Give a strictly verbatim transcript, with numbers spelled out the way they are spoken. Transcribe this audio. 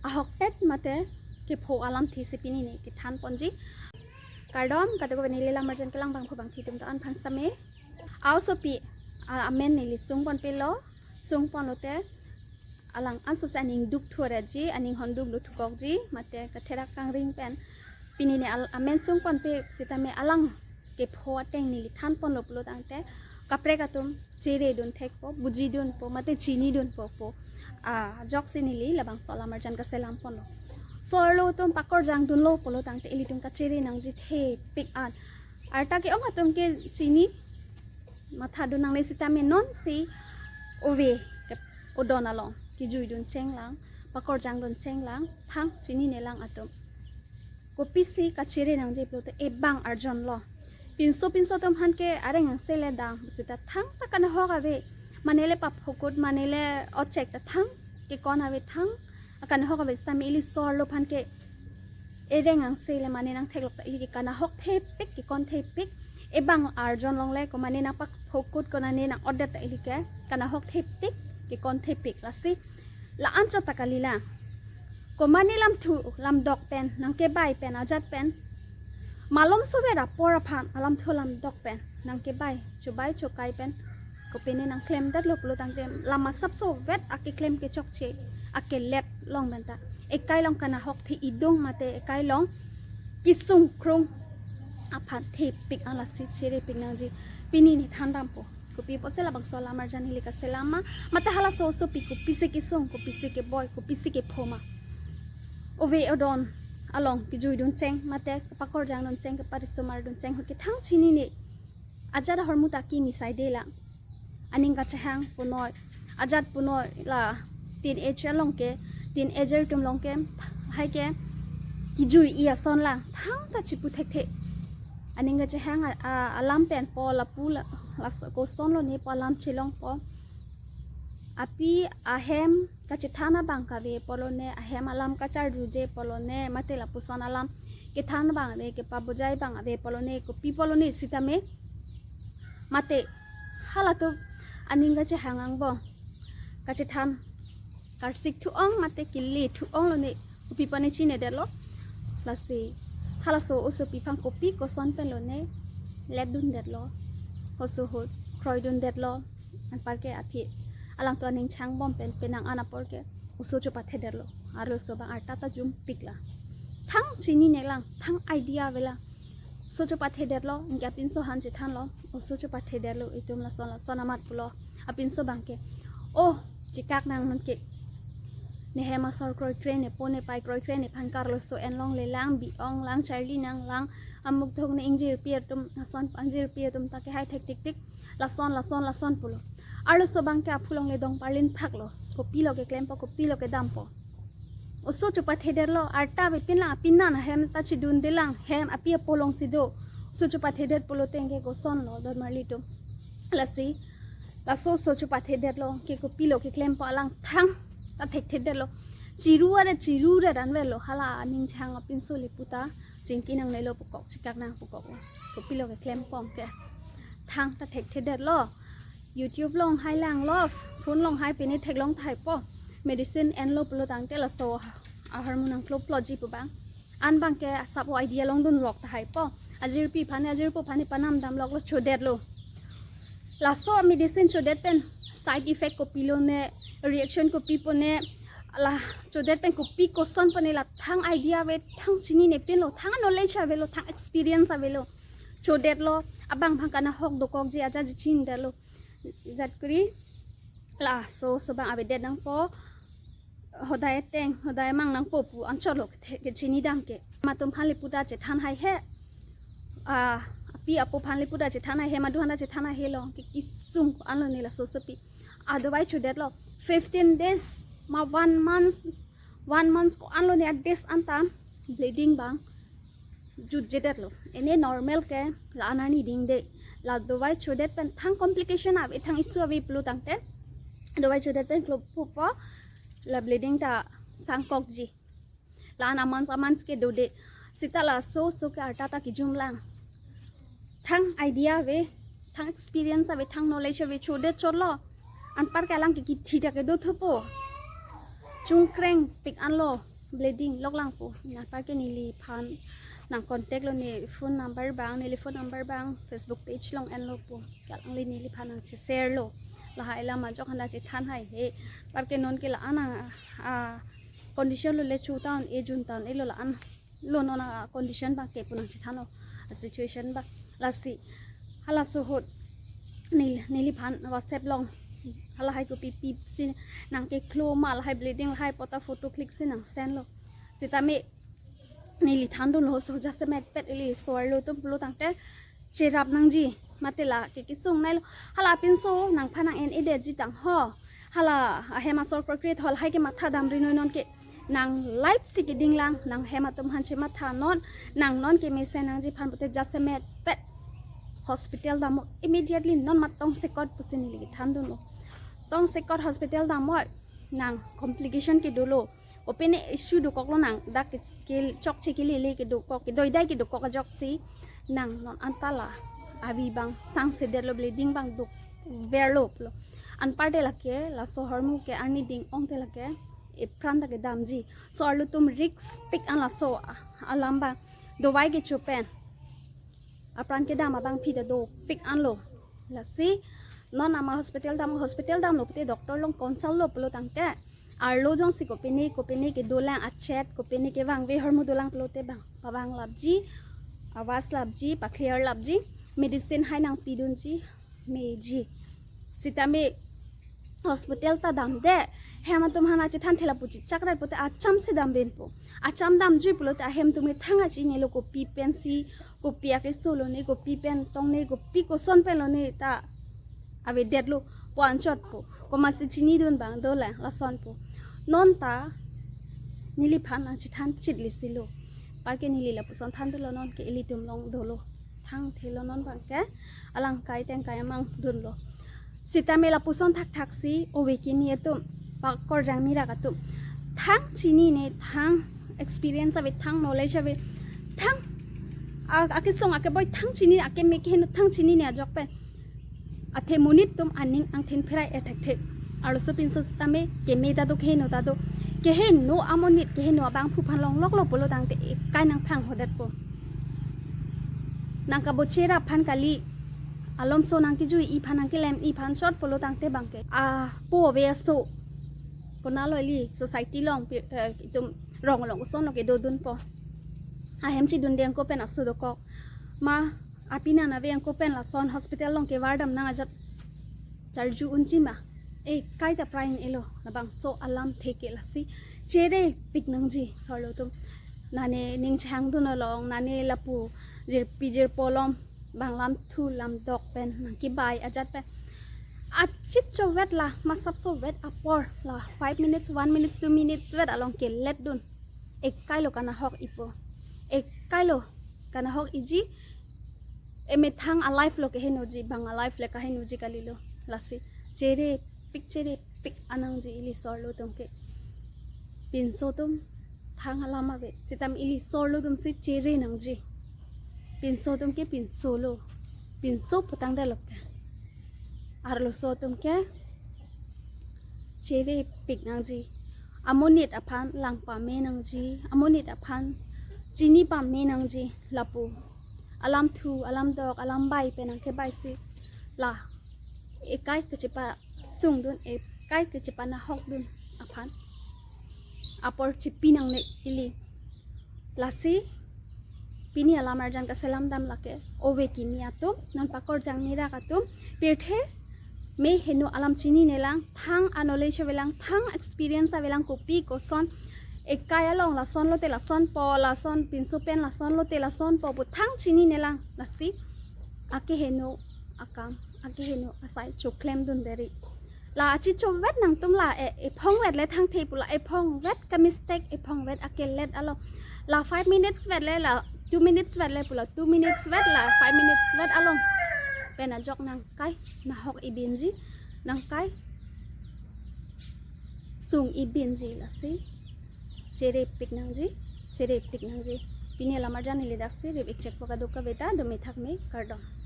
Ahokpet mate kepho alamthe si pini ne kethan ponji. Kardom, kadokave neli lamarjan kelang bangphu bangphi atum ta an phan same. Aosopi a- amen neli sung ponpelo, sung ponlote alang anso si aning duk thurji, aning honduk lo thukokji, mate katherak kangring pen pini ne al- amen sung ponpe sitame alang kepho ateng neli than ponlo pulo tangte kaprek atum chere dun thekpo, buji dunpo, mate chini dunpo pu ajok si neli labangso lamarjan kaselam ponlo. So-arlo atum pakorjang dunlo pulo tangte ilitum kachere nangji thepik an. Arta ke-ong atum ke chini matha dun nangne sitame non si ove ke odon along kejui dun chenglang, pakorjang dun chenglang, thang chinine lang atum. Kopisi kachere nangji pulote ebang arjon lo. Pinso pinso atum aphan ke areng angse le dam, sita thangta kanahok ave, mane le paphokut, mane le ochek ta thang kekon ave, thang kanahok ave sitame ili so-arlo aphan ke ereng angse le mane nangtheklok ta ili ke kanahok thepik, kekon thepik. Ebang arjon longle ko mane nangpaphokut ko mane nang-otdet ta ili ke kanahok thepik, kekon thepik. Lasi la-an chot ta kalilang. Ko mane lamthu lamdok pen, nangkebai pen, ajat pen, malomso vet apor aphan alamthu lamdok pen nangkebai, chobai chokai pen, kopine nangklemdetlo pulo tangte lama sapso vet akeklem kechokche akelet long pen ta ekai along kanahok the idung mate ekai along kesung krung aphan thepik an lasi cherepik nangji pini ne than dampo. Kopi pusi labangso lamarjan neli kaselam ma, mate halaso osopi kopisi kesung, kopisi keboi, kopisi kepho ma? Ove odon along kejui dun cheng, mate pakorjang dun cheng, kaparisomar dun cheng, ke thang chinine. Ajat ahormu ta kimi saide lang. Aning kachehang punoi, ajat punoi la teenage along ke, teenager atum along ke, hai ke kejui-i ason lang, thangta chipu thekthe. Aning kachehang a- a- alam pen po lapu la, laso koson lone pu alam chelongpo. Api ahem kachethan abang kave pu lone, ahem alam kacharduje pu lone, mate lapuson alam kethan abang ave, kepabujai abang ave pu lone, kopi pu lone sitame, mate halatum aning kachehang angbong kachethan karsik thu-ong mate kele thu-ong lone, kopi pu ne chinedetlo. Lasi halaso osopi aphan kopi koson pen lone let dundetlo, oso ahut kroi dundetlo, anparke aphi alangtum aning changbom pen penang an apor ke oso chopathedetlo. Arloso abang arta ta jumpik la. Thang chinine lang, thang idea ave lang. Oso chopathedetlo, anke apinso aphan chethanlo, oso chopathedetlo, itum lason lason amat pulo. Apinso abang ke, oh, chekak nang non ke. Ne hem asor kroikre, ne po ne pai kroikre, nephan karloso en longle lang, bi-ong lang, charli nang lang, amuk thok ne ingjirpi atum, ason ingjirpi atum ta kehai thek tik tik, lason lason lason pulo. Arloso abang ke aphu longle dong parlin phaklo. Kopilo keklempo, kopilo kedampo. Oso chopathedetlo, arta avepin lang, apin nang ahem ta chedunde lang, hem api apo alongsi do. Oso chopathedet pulote anke kosonlo, don marli atum? Lasi laso oso chopathedetlo, ke kopilo keklempo, alang thangta thekthedetlo. Chiru aret chiru aret anvetlo, hala aning chehang apinso le puta chingki nangnelo pukok, chekak nang pukok. Kopilo keklempong ke, thangta thekthedetlo. YouTube along hai langlo, phone along hai pine theklong tahaipo. Medicine enlo pulo tangte laso ahormu nangkloploji pu abang. An abang ke asap o idea longdunlok tahaipo. Ajirpi aphan, ajirpo aphan panam damloklo, chodetlo. Laso medicine chodet pen side effect kopilo ne, reaction kopi po ne, la chodet pen kopi koson po ne la thang idea ave, thang chinine pinlo, thang knowledge avelo, thang experience avelo. Chodetlo, abang aphan kanahok dokokji, ajatji chinedetlo. Jat kuri laso oso abang avedet nangpo, hodai ateng, hodai amang nangpo pu anchotlo kethe- kechini dam ke. Matum aphan le puta chethan haihe. Ah, api apo aphan le puta chethan haihe, madu aphan ta chethan haihelo, ke kesung ko-an lone laso osopi. Adawai chodetlo, fifteen days ma one month, one month ko-an lone a days anta bleeding abang jutjedetlo. Ene normal ke la-an arni dingde. La dawai chodet pen thang complication ave, thang issue ave pulo tangte, dawai chodet pen kloppo, la bleeding ta sangkokji. La-an a months a months ke dode. Sita laso oso ke arta ta kejum lang. Thang idea ave, thang experience ave, thang knowledge ave, chodet chotlo. Anparke alang ke kithi ta kedo thupo. Chungkreng pik anlo. bleeding loklangpo. Anparke neliphan nang contact lo, ne phone number abang, neli phone number abang Facebook page along enlo po. Ke alangli neliphan nangcheshare lo. Lahai alam ajok handa chethan haihe. Anparke nonke la-an a, a condition lo le chu ta un-e jun ta un-e lo, la-an lo non a condition abangke pu nangchethanlo, a situation abang. Lasi halaso ahut nel-, neliphan WhatsApp along halahai kopi pipsi nangkeklo ma, lahai bleeding lahai apot ta photo click si nang send lo. Sitame neli thandunlo, so jasemet pet ili so-arlo atum pulo tangte cherap nangji, mate la ke kesung nailo. Hala apinso nangphan nang-en-edetji tang ho. Hala ahem asor korkrit ho, lahai ke matha damri noi, nonke nang life si keding lang, nang hem atum aphan chematha non, nang non kemesen nangji aphan pute jasemet pet hospital damnon immediately, non mat tongsekot pusi neli kethandunlo. Tongsekot hospital damnon, nang complication kedolo. Kopine issue dokoklo, nang dak ke, ke chokche kelele kedokok, kedoidai kedokok ajoksi nang non anta la avi abang sangsedetlo, bleeding abang dukverlo pulo. Anparte lake laso ahormu ke arni ding-ong te lake epran ta kedamji. So-arlo atum risk pik an laso a-, alam abang. Dovai kecho pen apran kedam abangpi ta dopik anlo. Lasi non ama hospital dam, hospital damlo pute doctor along consult lo pulo tangte arlo jongsi kopine kopine kedolang, achet kopine kevangve ahormu dolang pulote bang pavang lapji, awas lapji, paclear lapji, medicine hai nangpidunji meji. Sitame hospital ta damde, hem atum aphan nangchethan thela puji chakrat pute acham si damdunpo. Acham damjui pulote ahem atum ke thang achinilo, kopi pensi, kopi akeso lone, kopi pen tongne, kopi koson pen lone ta avedetlo pu anchotpo. Komatsi chinidun abang dolang, lasonpo. Non ta neliphan nangchethan chit lisi lo. Anparke neli lapuson thandunlo, nonke ilitum along dolo. Thangthelo non abangke alangkai tengkai amang dunlo. Sitame lapuson thakthak si ove kimi atum, pakorjang mirak atum, thang chinine, thang experience ave, thang knowledge ave, thang a-, akesung akeboi thang chinine, akeme keheno thang chinine ajok pen athe monit atum aning angthin pherai ethekthe. Arloso pinso sitame keme ta do, keheno ta do. Keheno amonit, keheno abangphu aphan longloklo pulo tangte ekai nangphanghodetpo. Nangkabocherap aphan kali, alomso nangkejui aphan, nangkelemji aphan chot pulo tangte abangke apo ave aso. Konatlo ili society along pi-, eh, itum rong along kosonlo kedodunpo. Ahem chidunde ako pen aso dokok. Ma apina nave ako pen lason hospital along kevardam nang ajat charju unji ma. Ekai ta prai un-elo, labangso alamthe ke lasi cherepik nangji so-arlo atum. Nane ning chehangdun along, nane lapu jirpi jirpo along bang lamthu lamdok pen nangkebai ajat pen achit chovet la, masap sovet apor la, five minutes, one minute, two minutes vet along keletdun. Ekai lo kanahok ipo. Ekai lo kanahok iji. Emethang a-life lo kehenoji, bang a-life le kahenoji kalilo. Lasi cherepik, cherepik an nangji ili so-arlo atum ke. Pinso atum thang alam ave, sitame ili so-arlo atum si chere nangji. Pinso atum ke pinso lo. Pinso putang dalok ke. Arloso atum ke cherepik nangji. Amonit aphan lang pame nangji. Amonit aphan chini pame nangji. Lapu alamthu, alamdok, alambai pen nangkebai si la ekai kechepasungdun, ekai kechepanahokdun aphan apor chepi nangne ili. Lasi pini alam arjan kaselam dam lake, ove kimi atum, non pakorjang mirak atum, pirthe me heno alam chinine lang, thang a-knowledge avelang, thang experience avelang, kopi koson ekai along lason lote lasonpo, lason pinso pen lason lote lasonpo pu thang chinine lang. Lasi akeheno akam, akeheno asai choklemdun deri. La achichovet nangtum la e, ephongvet le thangthe pu la, ephongvet ka mistake, ephongvet akelet along. La five minutes vet le, la two minutes vet le pu la, two minutes vet la five minutes vet along pen ajok nangkai nahok ibinji, nangkai sung ibinji. Lasi cherepik nangji, cherepik nangji. Pini alam arjan ili daksi, rip ik chek po kadokave ta, dome thakme, kardom.